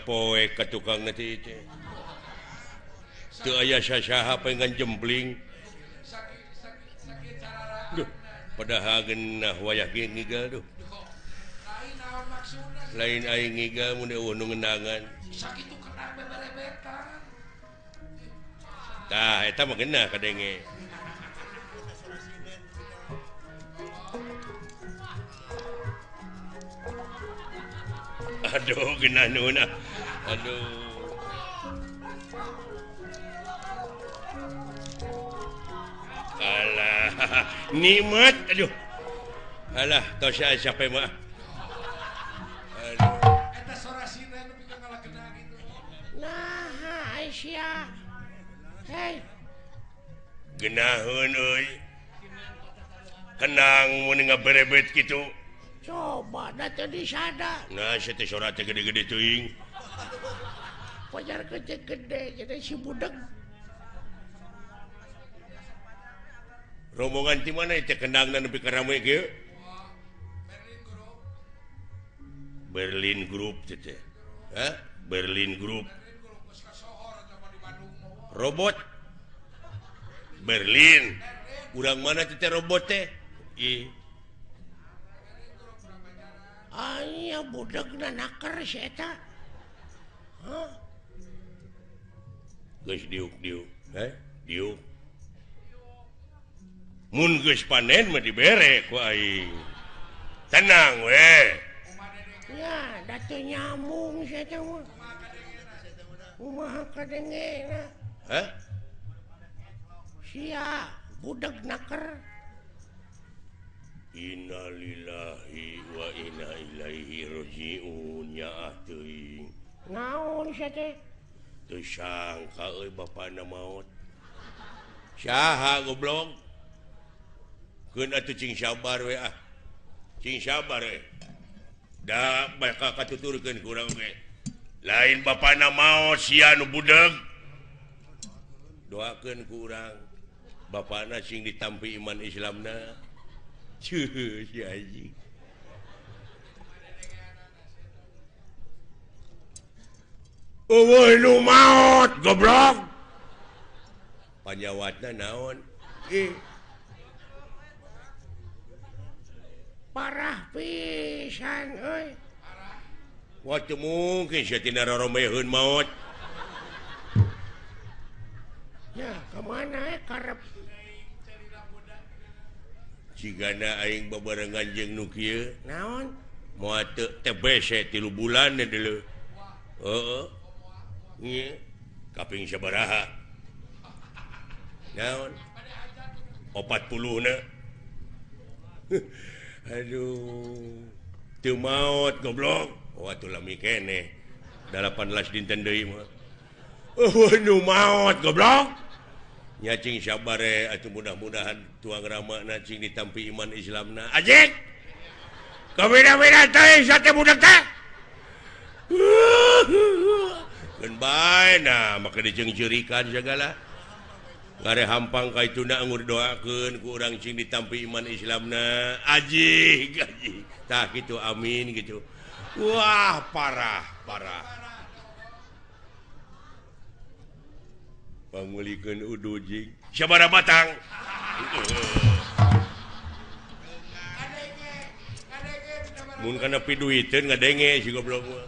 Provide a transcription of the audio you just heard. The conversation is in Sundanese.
Poe ka tukang nanti itu teu aya sasaha pengen jempling. Duh, padahal geunah wayah ge ngigal duh. Lain aing ngigal mun eueuh nu ngenangan. Sakitu kenang beberebetan. Tah eta mah geunah kadenge. Aduh geunah nuhun ah. Aduh. Alah, nikmat aduh. Alah, tos siapa mah. Aduh. Eta sora sinden nu pikeun ngalakeuna gitu. Nah, Aisyah. Hei. Geunaheun euy. Kenang mun ngaberebet kitu. Coba da teu disada. Nah, sia teh sora teh gede-gede teuing. Pajar gede-gede jadi si budeg. Rombongan ti mana teh kendangna nepi ka rame kieu? Berlin Group teh teh. Hah? Berlin Group. Robot Berlin. Urang mana teh robot teh? Ih. Aya budegna naker si eta. Hah? Geus diuk-diuk, heh, diuk. Mun geus panen mah dibere ku aing. Tenang we. Ya, da teu nyambung si eta mah. Kumaha kadengena? Hah? Sia budeg naker. Innalillahi wa inna ilaihi rajiun ya teuing. Naon sia teh? Teu sangka euy bapana maot. Saha goblok? Keun atuh cing sabar we ah. Cing sabar we. Da bakal katuturkeun ku urang ge. Lain bapana maot sia nu budeg. Doakeun ku urang bapana sing ditampi iman Islamna. Cuh, si anjing. Eueuh nu maot goblok. Panjawatna naon? Ih. Parah pisan euy. Wah teu mungkin sia tina roromeheun maot. Ya, ka mana karep? Cigana aing babarengan jeung nu kieu. Naon? Moal teu TBC 3 bulan deuleu. Heeh. Ieu kaping sabaraha? Naon? 40 na. Aduh. Teu maot goblok. Oh atuh lami keneh. 18 dinten deui mah. Eueuh nu maot goblok. Nya cing sabare atuh mudah-mudahan tuang ramana cing ditampi iman Islamna. Ajik. Kabeda-beda teh sate budak teh. Keun bae nah make diceungceurikan sagala. Ngare hampang ka ituna anggur doakeun ku urang cing ditampi iman Islamna. Ajik, ajik. Tah kitu amin gitu. Wah, parah, parah. Pangulikeun udu jing sabaraha batang. Mun kana piduiteun ngadenge si goblok mah.